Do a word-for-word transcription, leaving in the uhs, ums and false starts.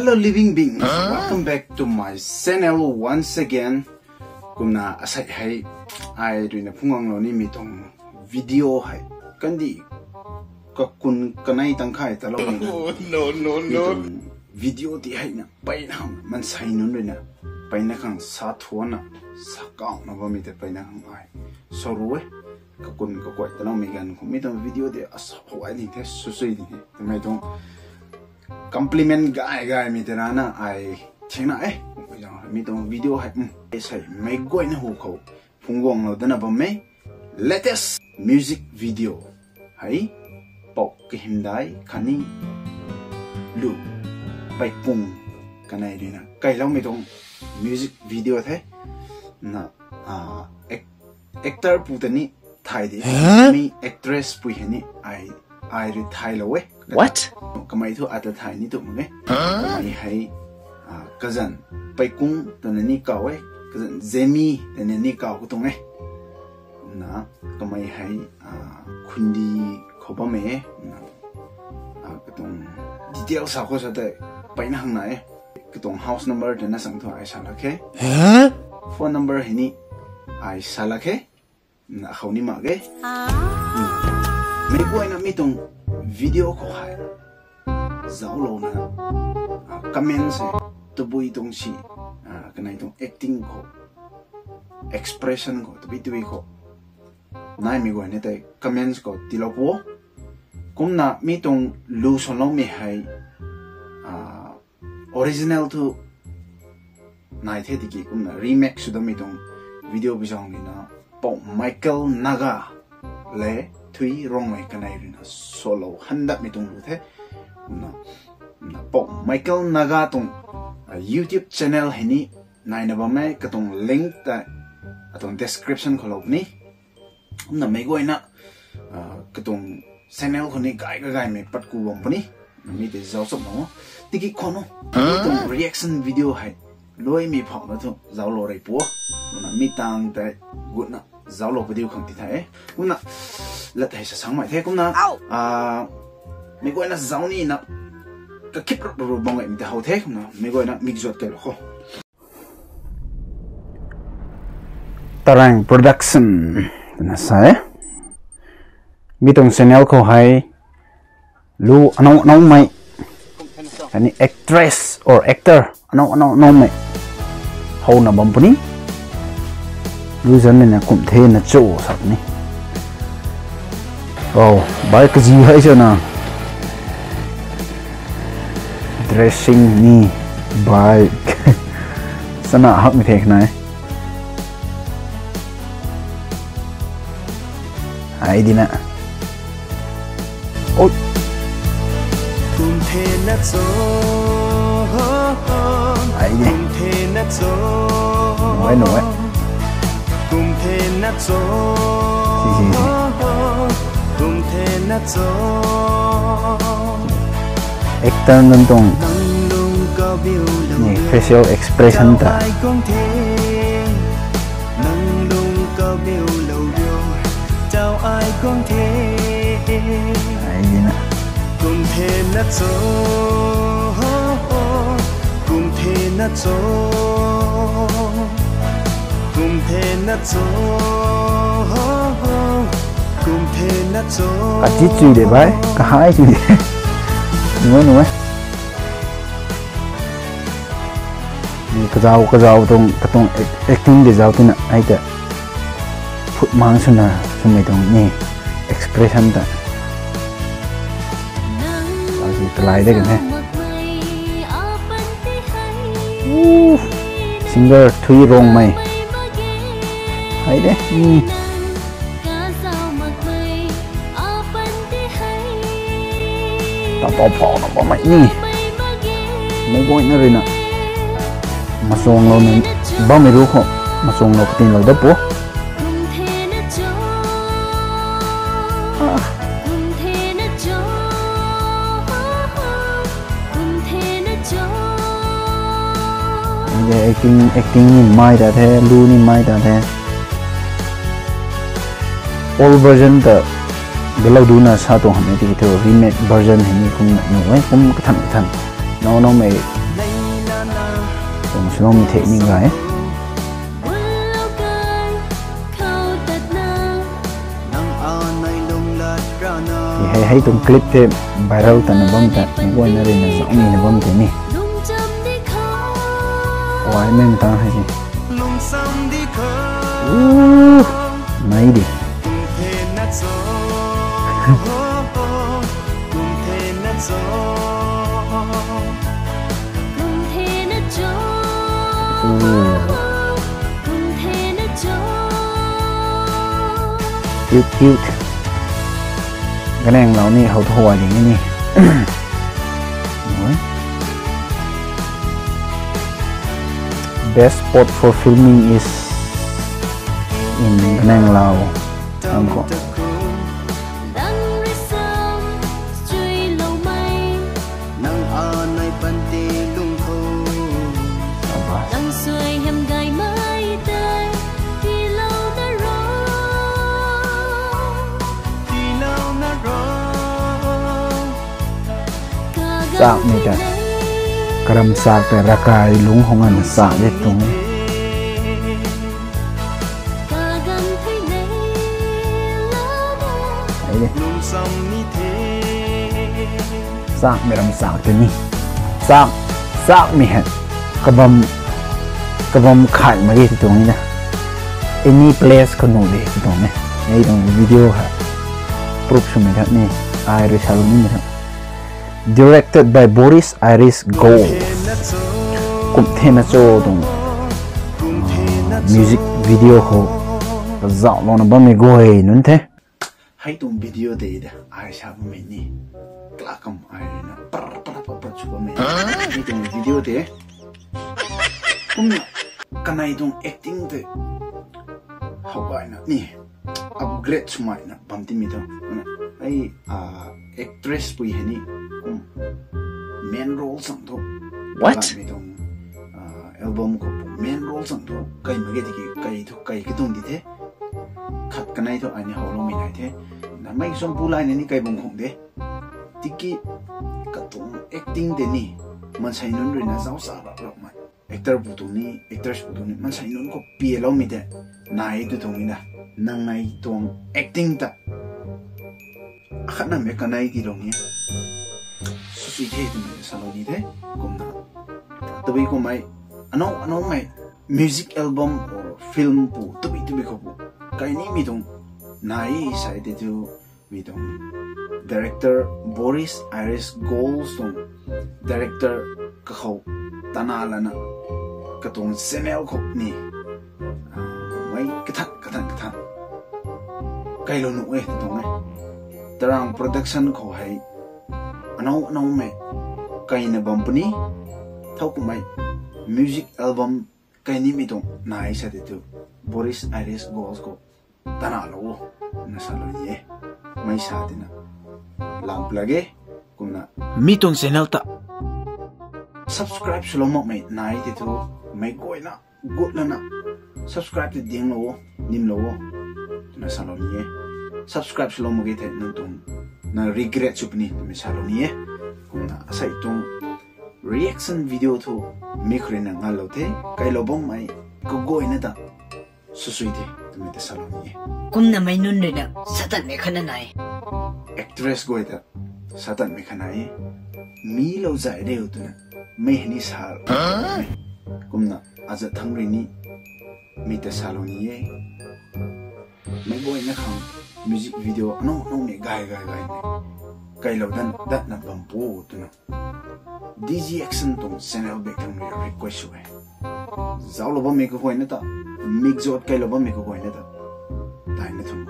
Hello, living beings. Welcome back to my channel once again. Kumna asei hei, ai ruina phungwang lou nimei tuang video hei kandih kakun kanei tangkhay talou ni. No, no, no. Video ti hei na peyna hang mansei nunc ruina peyna khang sa thuana, sa kauna bammei tei peyna khang ai sa ru e. Kakun kakuay taloumei ganv khou mi tuang video tei asa huay ding the, susui ding the. Twmei tuang compliment gay gaymei tei rana ai thingna e. Mi tuang video hei, um, asei meic guayna hu khou phungwang lou dana bam e. Latest music video hei, Pou Kahymdai khatni Lu Peikung kanei ruina kailoumei tuang music video the. Na, ah, ac-, actor pu ta ni thay de. Mi actress pui hei ni ai, ai rui thaylou e. What? Kamei thu ata thay ni tu mak e. Kamei hei, ah, kazanc Peikung twna ni kaw e, kazanc Zemi twna ni kaw khou tuang e. Na, kamei hei, ah, Khundi khou bammei e. Na, ah, katuang details sa khou sa tei peyna hang na e. Katuang house number twna sang thu ai sa lak khe. Phone number hei ni ai sa lak khe. Na, khou ni mak ge. Meic guayna mi tuang video khou hei zauclouna, ah, comment se, tabui tuang si, ah, kanei tuang acting khou, expression khou, tabui tabui khou naimei guayna tei comments khou tiilou pu o. Kumna mi tuang Lu Suanloumei hei, ah, original thu nai the tiki kumna remake sw dammei tuang video bi zaeng ruina Pou Michael Naga le Thui Rongmei kanei ruina solo handakmei tuang Lu the. Kumna, kumna Pou Michael Naga tuang, ah, YouTube channel hei ni naina bam e, katuang link tei atuang description khou lou puni. Kumna meic guayna, ah, katuang channel khou ni gay kagaymei pat ku bam puni. Mi tei zauc chap mak o. Tiki khwan o. Mi tuang reaction video hei luaimei phauhna thu zauclou rey pu o. Kumna mi tang tei gutna zauclou padiu khang ti the. Kumna lat hei sa sangmei the. Kumna, ah, meic guayna zauc nina kakhip rap ru bam gaymei tei how the. Kumna meic guayna mikzuat kailou kho. Tarang Production twna sa e. Mi tuang channel khou hei Lu anou anoumei, khatni actress or actor anou anou anoumei howna bam puni. Lu zanc nina kum thena cho sa puni. Wow, bai kazi hei chana. Dressing ni bai chana hakmei the khnai. Ai dina. Oi. Ai di. Nuai nuai. Si, si, si. Actor nunc tuang ni facial expression ta. Ai dina. Kati chui de bai, kahai chui de. Nuai nuai. Ni kazauh kazauh tuang, katuang ac-, acting de zauc tina, ai ta. Phut mang swna, swmei tuang ni expression ta. Asi kalai de kan he. Uh, singer Thui Rongmei. Hai de. Hmm. Tapou phauhna bammei ni. Meic guayna ruina machuanglouna bammei ru khou machuanglou katinlou dat pu. Ah. Acting, acting ni mai ta the, Lu ni mai ta the. Old version ta galou duna sa tuang hamh e tiki thu remake version hei ni kum nuh e, kum kathan kathan. Nau nau mei Snom thek ni gay. Hei hei tuang clip tei viral tana bam ta, mi guayna rui na zauc ni na bam tei ni. Wai mei mtang hei si. Nai di. Cute, cute. Ganeng lau ni how to how ding ni. Best spot for filming is in Ganeng lau. Ang ko. Chakmei ta karam chak ta rakai lungc khou nganv chak de tuang. Chakmei ram chak tei ni. Chak, chakmei hei kabam, kabam khat mak ge tw tuang na. Any place khou nuh de tw tuang e. Hei tuang video hei proof swmei tha ni. Ai rui salou nimei tha. Directed by Boris Iris Gold. Kum thena cho tuang music video khou kazauhlou na bammei guay nunc the. Hei tuang video tei de ai sa bammei ni. Kla kam ai na par par par par chu bammei. Hei tuang video tei kumna kanei tuang acting tei how gayna ni upgrade swmei na bam timei tho. Hei actress pui hei ni kum main role chang tho. What? Mei tuang album khou main role chang tho. Kai mak ge tiki kai thu kai katuang di the. Khat kanei thu ai ni howloumei nai the. Namei suang pu lai na ni kai bung khang de. Tiki katuang acting tei ni maansei nunc rui na zauc sa rap rapmei. Actor pu tuang ni, actress pu tuang ni maansei nunc khou pialoumei tei nai tw tuang na. Nang nei tuang acting ta akhatnamei kanei tiilou ni. Swsui the twmei salou ni the. Kumna tabui kummei anou anoumei music album or film pu tabui tabui khou pu kai nimei tuang nai sa tei thu mi tuang director Boris Iris Gold tuang director kakhou tana lana katuang channel khou ni mei kathan kathan kathan kailou nuh e tw tuang e. Tarang Production khou hei anou anoumei kaina bam puni. Thowkumhmei music album kai nimei tuang nai sa tei thu Boris Iris Gold khou tana lou o na salou ni e. Mei sa tina lam pla ge. Kumna mi tuang channel ta subscribe swlou makmei nai tei thu meic guayna gut lana subscribe tei dinglou o, nimlou o twna salou ni e. Subscribe swlou mak ge thei nang tuang na regret sw puni twmei salou ni e. Kumna asei tuang reaction video thu mi khou rui na nganlou the. Kailou bammei kaguayna ta swsui the twmei ta salou ni e. Kumna meic nunc rui na satanmei khatna nai. Actress guay ta satanmei khatna e. Mi lou zay riu twna mei hei ni sa. Kumna azat thang rui ni mi ta salou ni e. Meic guayna khang music video anou anoumei gay gay gaymei kailou dan datna bam pu twna D G Action tuang channel back thang rui request sw e. Zauclou bammei kaguayna ta, mikzat kailou bammei kaguayna ta daina thum